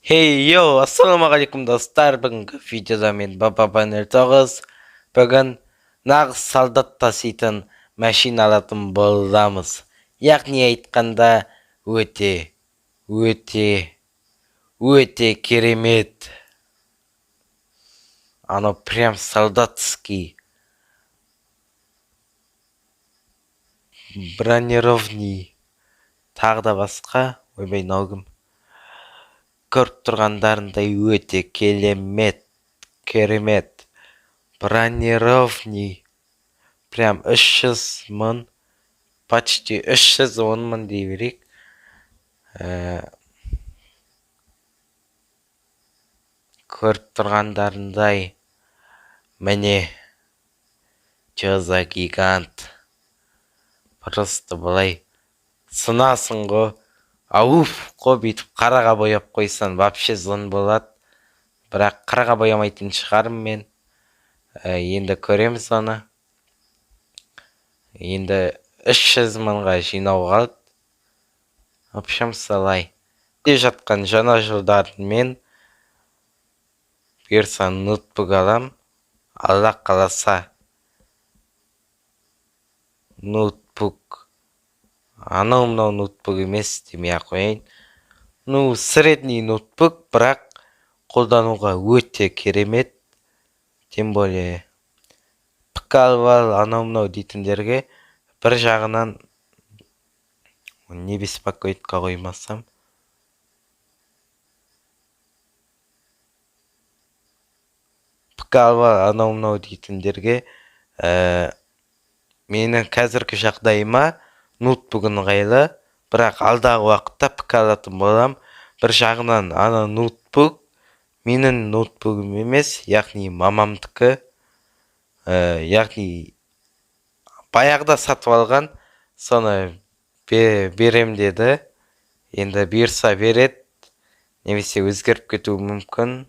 Хей, йоу, ассалаумағалейкум, достар! Бүгінгі видеода мен Баба 09. Бүгін нағыз солдат таситын машина алатын боламыз. Яғни айтқанда, өте, өте, өте керемет. Анау прям солдатский. Бронированный. Тағы да басқа. Ойбай, мынау кім? Көріп тұрғандарындай, өте керемет, керемет бронированный, прям 300 мың, почти 310 мың дей берейік. Көріп тұрғандарындай, міне, че за гигант! Просто былай сынасың ғой, ауф қой. Бүйтіп қараға бояп қойсаң, вообще зың болады. Бірақ қараға боямайтын шығармын мен. Енді көреміз оны. Енді 300 мыңға жинау қалды. В общем, солай. Келе жатқан жаңа жылдармен, бұйырса, ноутбук алам, Алла қаласа. Ноутбук анау мынау ноутбук емес демей ақ қояйын, ну, средний ноутбук, бірақ қолдануға өте керемет. Тем более ПК алып ал, анау мынау дейтіндерге бір жағынан не беспокоить қа қоймасам, ПК алып ал, анау мынау дейтіндерге менің қазіргі жағдайыма ноутбук ыңғайлы. Бірақ алдағы уақытта ПК алатын болам. Бір жағынан, ана ноутбук менің ноутбугім емес, яғни мамамдікі, яғни баяғыда сатып алған, соны берем деді. Енді бұйырса, береді немесе өзгеріп кетуі мүмкін.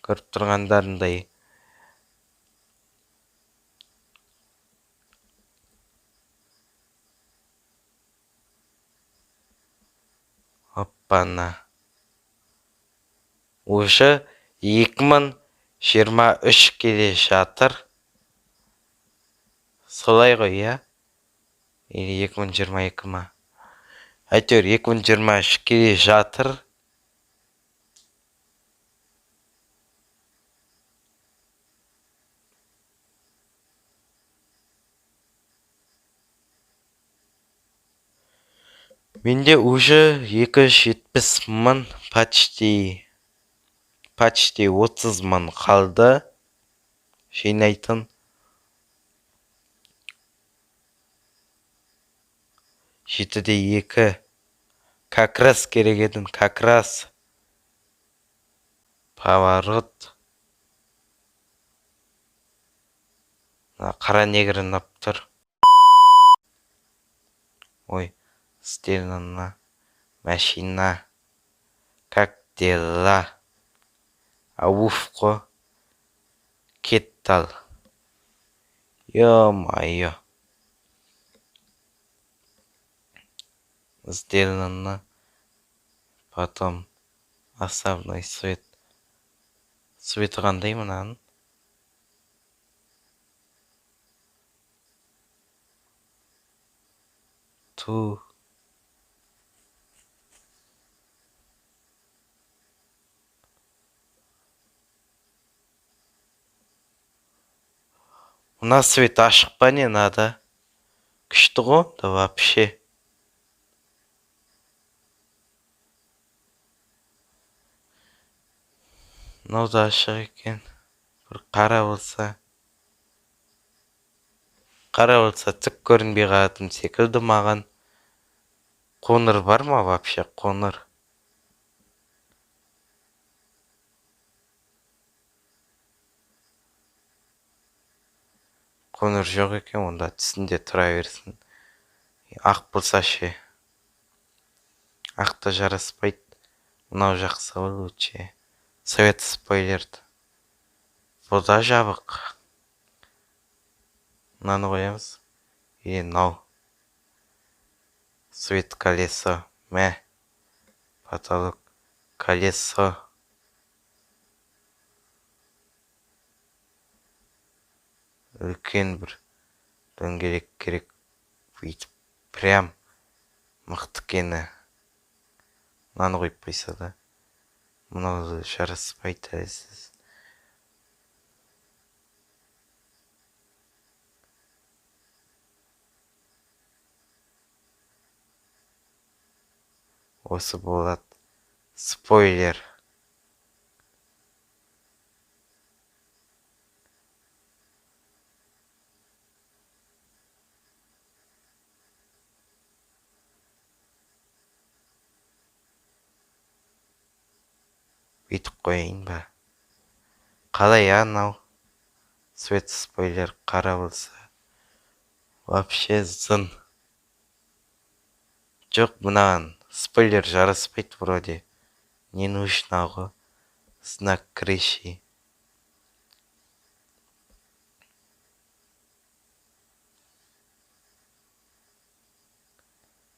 Көріп тұрғандарындай, оппана, уже 2023 келе жатыр, солай ғой, иә? Или 2022 ма? Әйтеуір, 2023 келе жатыр. Менде уже 270 мың, почти 30 мың қалды жинайтын. 7,2 как раз керек едің, как раз. Поворот. Мына қара негр ұнап тұр. Ой, сделано. Машина, как дела? Ауф қой, кетті. Ал, ё-моё, сделано. Потом основной цвет. Цветі қандай мынаның? Ту, мына свет ашық па, не надо? Күшті ғой да вообще. Мынау да ашық екен. Бір қара болса, қара болса, түк көрінбей қалатын секілді маған. Қоңыр бар ма вообще, қоңыр? Қоңыр жоқ екен. Онда түсінде тұра берсін. Ақ болса ше? Ақ та жараспайды. Мынау жақсы ғой, лучше. Свет спойлер, бұл да жабық. Мынаны қоямыз или мынау свет колесо? Мә. Потолок, колесо. Үлкен бір дөңгелек керек, бүйтіп прям мықты екені. Мынаны қойып қойса да, мынау жараспайды әлсіз. Осы болады. Спойлер. Бүйтіп қояйын ба? Қалай анау? Свет спойлер қара болса. Вообще зын. Жоқ, мынаған спойлер жараспайды вроде. Не нужно ғой. Знак крыши.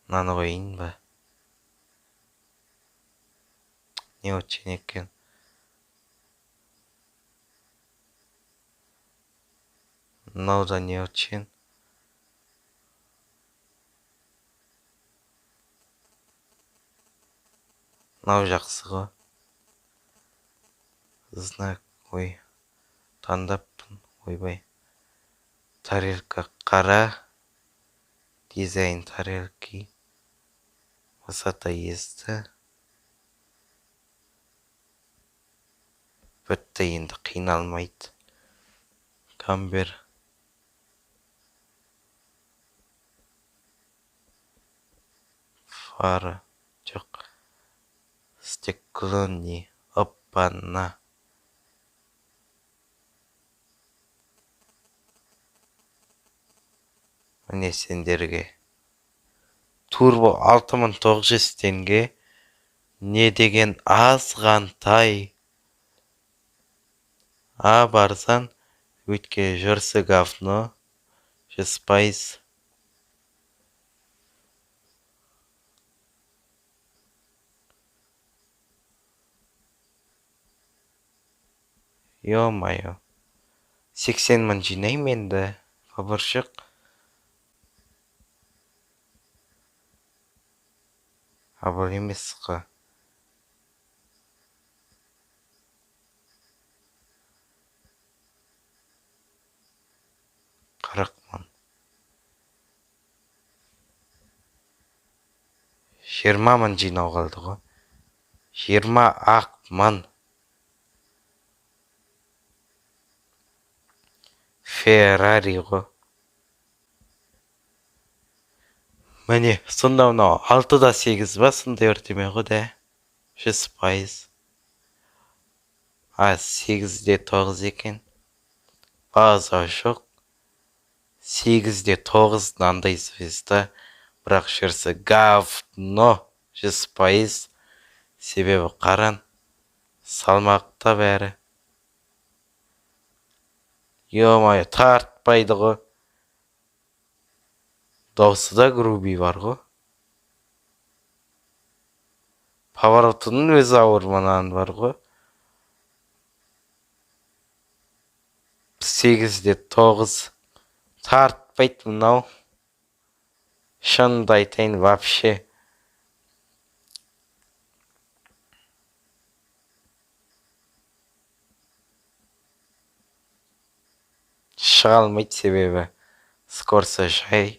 Мынаны қояйын ба? Не очень екен. Мынау да не очень. Мынау жақсы ғой. Знак, ой, таңдаппын, ойбай. Тарелка қара. Дизайн тарелки. Высота езді. Бітті, енді қиналмайды. Камбер. Фара. Жоқ. Стеклони. Оппана. Міне сендерге. Турбо 6900 теңге. Не деген азғантай. А барсан, өйткені жүрсі говно, 100%. Ё-моё. 80 мың жинаймын енді. Қабыршық. А бұл емес қой. 40 мың. 20 мың жинау қалды ғой. 20 ақ мың. Феррари ғой. Міне, сонда мынау 6,8 ба, сондай бірдеме ғой да. 100%. А, 8,9 екен. База жоқ. 8,9 мынандай звезда. Бірақ жүрсі говно 100%. Себебі қаран салмақта бәрі. Ё-моё, тартпайды ғой. Дауысы да грубый бар ғой. Поворотының өзі ауыр мынаның бар ғой. 8,9 тартпайды мынау. Шынымды айтайын, вообще. Шыға алмайды, себебі скорсы жай.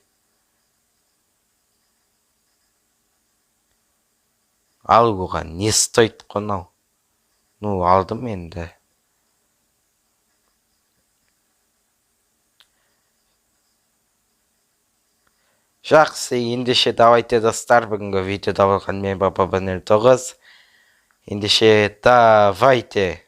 Алуға не стоит қой мынау. Ну, алдым енді. Жақсы, ендеше давайте достар, бүгінгі видеода болған мен Баба 09. Ендеше давайте.